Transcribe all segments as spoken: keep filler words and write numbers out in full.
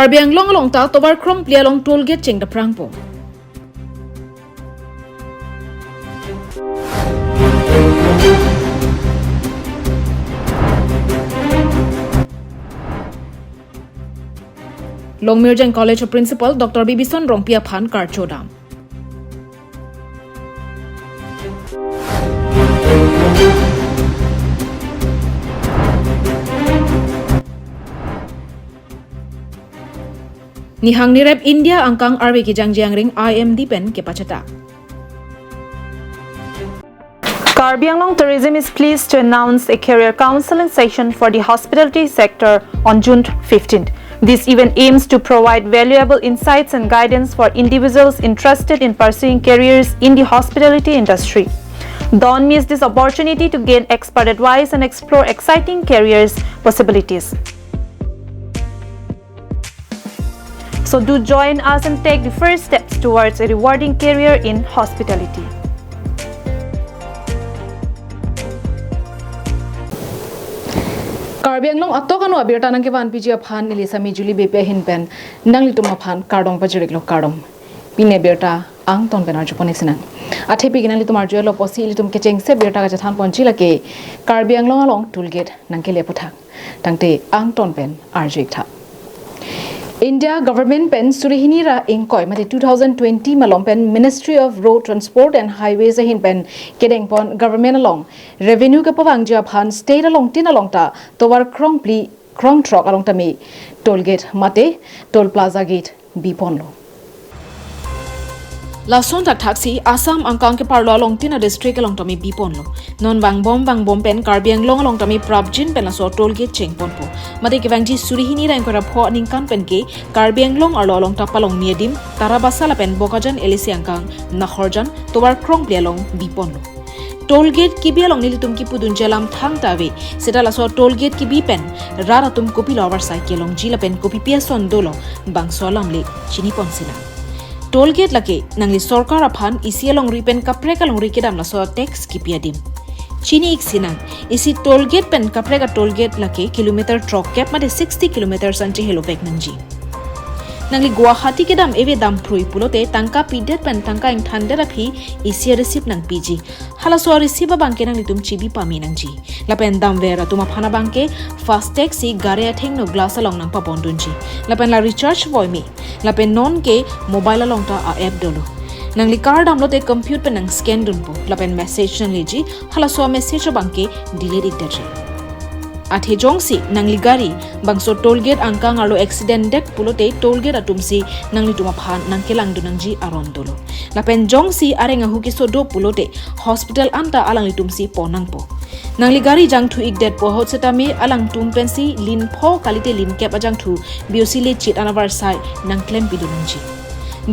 Karbi Anglong along ta tovar krongphli along toll gate chengdaprangpo. Longmirjeng College Principal Doctor Bibison Rongpi aphan karcho dam. Nihang nirep India angkang arve kejangji angring I M D pen kepacheta. Karbi Anglong Tourism is pleased to announce a career counseling session for the hospitality sector on June fifteenth. This event aims to provide valuable insights and guidance for individuals interested in pursuing careers in the hospitality industry. Don't miss this opportunity to gain expert advice and explore exciting careers possibilities. So do join us and take the first steps towards a rewarding career in hospitality. Karbi Anglong atok ano abirta nangkevanpiji aphan neli Sami Julie Beypi ahin pen nanglitum aphan kardom pajir-iklo, kardom. Pini abirta angton pen arjupon-ik sinang. Athe pini nanglitum arju-iklo apotsi ilitum kechengsi abirta kachethanponji lake Karbi Anglong along toll gate nangkele aphuthak. Tangte angton pen arju-iktha. India government pen suri hini ra ingkoi mate two thousand twenty malom pen Ministry of Road Transport and Highways ahin pen kedengpon government along revenue kepavangji aphan state along tin along ta tovar krongphli krongthrok along tame toll gate mate toll plaza gate biponlo. Lason thakthaksi Assam angkang keparlo along tin a-district along tame biponlo. Non vangbom vangbom pen Karbi Anglong along tame prapjin pen laso toll gate chengponpo. Mate kevangji suri hini ra ingkoi ra pho aningkan pen ke Karbi Anglong arlo along ta Palongmi adim, Tarabasa lapen Bokajan L A C angkang Naharjan tovar krongphli along biponlo. Toll gate kebi along nelitum kipudunji alam thangta ave, seta laso toll gate kebi pen rat atum kopilo avarsai kelongji lapen kopipi ason dolo, bangso alam le chinipon sinang. Toll gate lake nangli sorkar aphan isi alongri pen kaprek alongri kedam laso tax kipi adim. Chini-ik sinang, isi toll gate pen kaprek a-toll gate lake kilometer throkkep mate sixty kilometers an chehelovek nangji. Nangli Guwahati kedam ave damphrui pulote tangka pidet pen tangka ingthandet aphi isi a-receipt nangpiji. Halaso a-receipt abangke nanglitum chibi pame nangji. Lapen damver atum aphan abangke FASTag si gari athengno glass along nangpabondunji. Lapen la recharge voime. Lapen non ke mobile along ta a-app dolo. Nangli kardamlote compute pen nangscan dunpo. Lapen message nangleji, halaso a-message abangke delete-ikdetji. Athe jongsi nangli gari bangso toll gate angkang arlo accident det pulote toll gate atumsi nanglitum aphan nangkelangdun nangji aron dolo. Lapen jongsi areng ahu keso do pulote hospital anta alanglitumsi pon nangpo. Nangli gari jangthu-ikdetpo ahut setame alangtum pensi lin pho kalite lin kep ajangthu B O C lechit an avarsai nangklempidun nangji.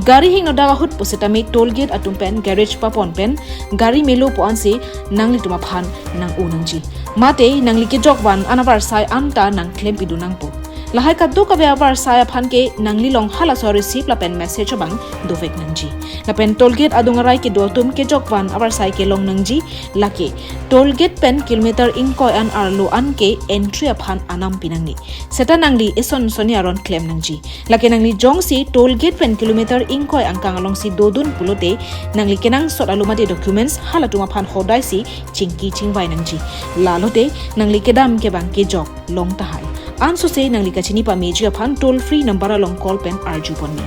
Gari hingno dak ahut pusitame toll gate atum pen garage papon pen gari melo pu ansi nanglitum aphan nang-o nangji. Mate nangli kejokvan an avarsai anta nangklempidun nangpo. Lahai kadokave avarsai aphan ke nanglilong halaso receipt lapen message abang dovek nangji. Lapen toll gate adung arai kedo atum kejokvan avarsai kelong nangji lake toll gate pen kilometer ingkoi an arlo an ke entry aphan anam pinangne. Seta nangli eson soni aron klem nangji. Lake nangli jongsi toll gate pen kilometer ingkoi angkang alongsi dodun pulote nangli kenangsot alumade documents halatum aphan hodaisi chingki chingvai nangji. Lalote nangli kedam kevang kejok long tahai. Ansose nangli kachini pameji aphan toll free number along call pen arjupon me.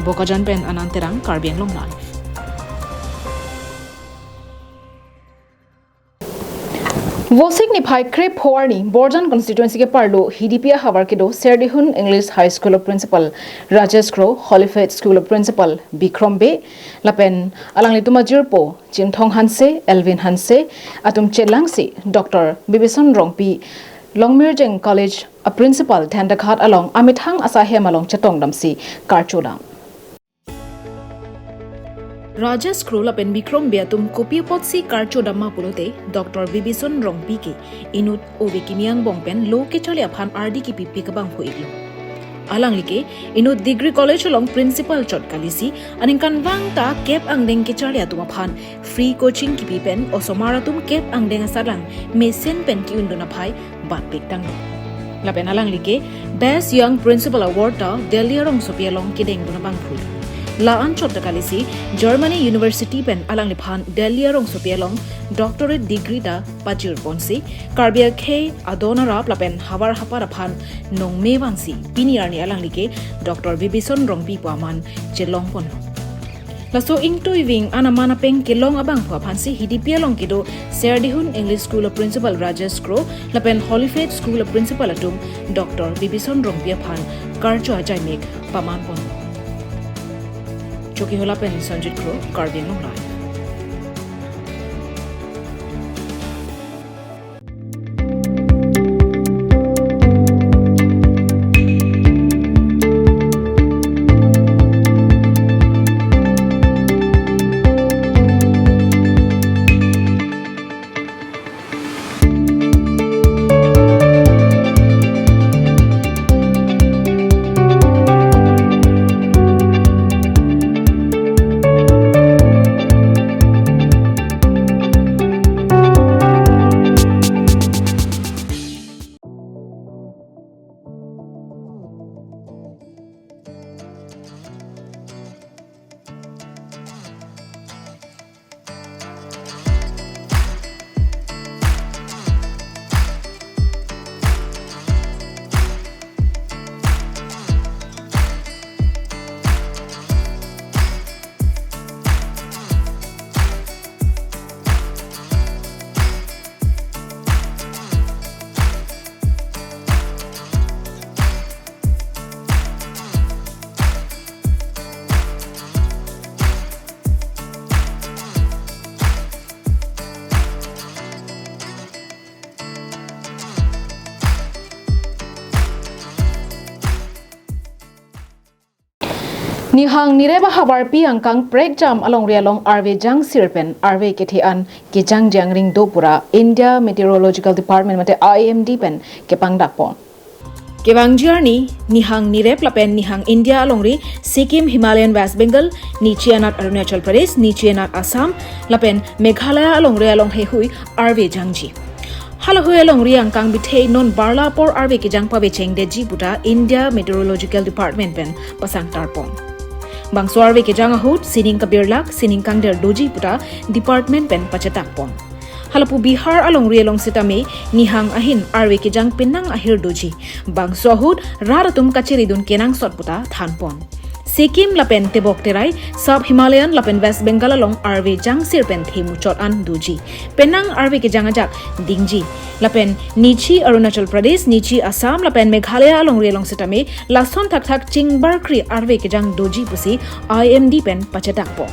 Bokajan pen Anand Terang, Karbi Anglong Live. Vosik niphai krepho arni Borjan constituency keparlo Hidipi ahavar kedo Serdihun English High School principal Rajesh Kro, Holy Faith School principal Bikrom Bey, lapen alanglitum ajirpo Chinthong Hanse, Elvin Hanse atum chelangsi Doctor Bibison Rongpi, Longmirjeng College a-principal Dhendakhat along amethang asai hem along chetongdamsi karchodam. Rajesh Kro lapen Bikrom Bey atum kopi apotsi karchodam ma pulote Doctor Bibison Rongpi ke inut ove kimi angbong pen lo kecharli aphan ardi kipipik abang hu-iklo. Alangli ke inut degree college along principal chot kalisi aningkanvang ta kep angdeng kecharli atum aphan free coaching kipi pen osomar atum kep angdeng asatlang mesen pen ki-undun aphai batpik tanglo. Lapen alangli ke Best Young Principal Award ta Delhi arongsopi along kedengdun abangphu. La-anchot ta kalisi Germany University pen alangliphan Delhi arongsopi along doctorate degree ta pajirponsi Karbi akhei adon arap lapen havar hapar aphan nongme vansi pini arni alangli ke Doctor Bibison Rongpi pu aman chelongponlo. Laso ingtuiving an aman apeng kelong abangphu aphansi Hidipi along kedo Serdihun English School a Principal Rajesh Kro lapen Holy Faith School a Principal atum Doctor Bibison Rongpi aphan karcho ajaimek pamanpon. Chokihola pen Sanjit Kro, Karbi Anglong Live. Nihang nirep ahavarpi angkang prekjam alongri along arve jangsir pen arve kethe an kejangje angring do pura India Meteorological Department mate I M D pen kepangdakpon. Kevangji arni, nihang nirep lapen nihang India alongri Sikkim, Himalayan West Bengal, nichi anat Arunachal Pradesh, nichi anat Assam, lapen Meghalaya alongri along heihui arve jangji. Halahui alongri angkang bithe non barla apor arve kejang pavechengdetji puta India Meteorological Department pen pasang tarpon. Bangso arve kejang ahut sining kabirlak, sining kangder doji puta department pen pachetakpon. Halapu Bihar alongri along sitame nihang ahin arve kejang penang ahir doji. Bangso ahut rat atum kacheridun kenangsot puta thanpon. Sikkim lapen tebok terai, Sub Himalayan lapen West Bengal along arve jangsir pen themuchot an doji. Penang arve kejang ajak dingji. Lapen nichi Arunachal Pradesh, nichi Assam lapen Meghalaya alongri along sitame lason thakthak chingbarkri arve kejang doji pusi I M D pen pachetakpon.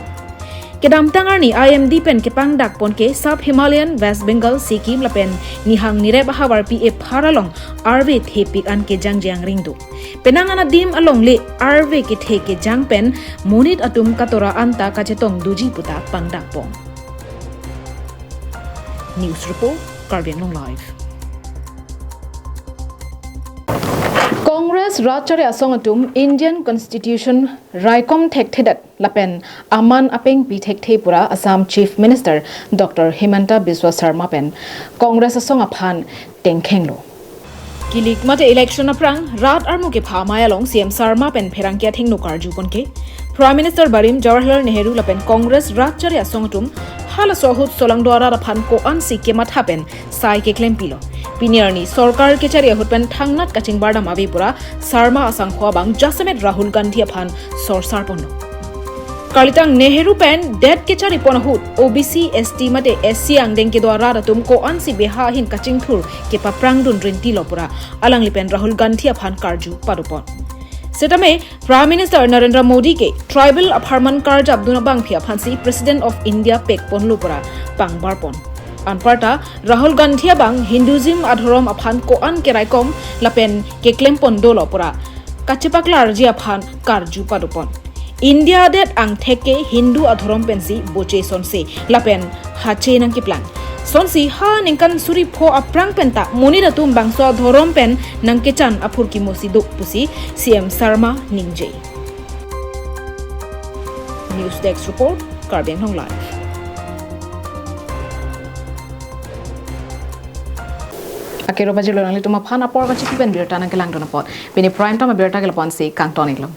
Kedamtang arni I M D pen kepangdakpon ke Sub Himalayan, West Bengal, Sikkim lapen nihang nirep ahavarpi ephar along arve thepik an kejangje angring do. Penang anadim alongle arve kethe kejang pen monit atum katora anta kachetong doji puta pangdakpon. News report, Karbi Anglong Live. Congress Rat Chari Asong atum Indian Constitution raikom thekthedet lapen aman apengpi thekthe pura Assam Chief Minister Doctor Himanta Biswa Sarma pen Congress asong aphan tengkhenglo. Kilik mate election aphrang rat armu kepha amei along C M Sarma pen pherangke athengno karjupon ke Prime Minister barim Jawaharlal Nehru lapen Congress Rat Chari Asong atum halaso ahut solangdo arat aphan ko-ansi kematha pen sai keklempilo. Pini arni sorkar kechari ahut pen thangnat kachingbardam ave pura Sarma asangho abang jasemet Rahul Gandhi aphan sorsarponlo. Kalitang Nehru pen det kecharipon ahut O B C, S T mate S C angdeng kedo arat atum ko-ansi beha ahin kachingthur kepaprangdun rintilo pura alangli pen Rahul Gandhi aphan karju padopon. Setame Prime Minister Narendra Modi ke tribal apharman karjapdun abangpi aphansi President of India pekponlo pura pangbarpon. Anparta Rahul Gandhi abang Hinduism adhorom aphan ko-an keraikom lapen keklempon dolo pura kachepaklarji aphan karju padopon. India adet angthek ke Hindu adhorom pensi boche sonse lapen hache nangkeplang. Sonsi ha ningkan suri pho aphrang penta monit atum bangso adhorom pen nangkechan aphurkimo si do pusi C M Sarma ningje. News Desk Report, Karbi Anglong Live. Akero pajirlo nanglitum aphan, apor kachipi pen birta nangkelangdun apot. Pini Prime Time abirta ke lapu-ansi kangton-iklo.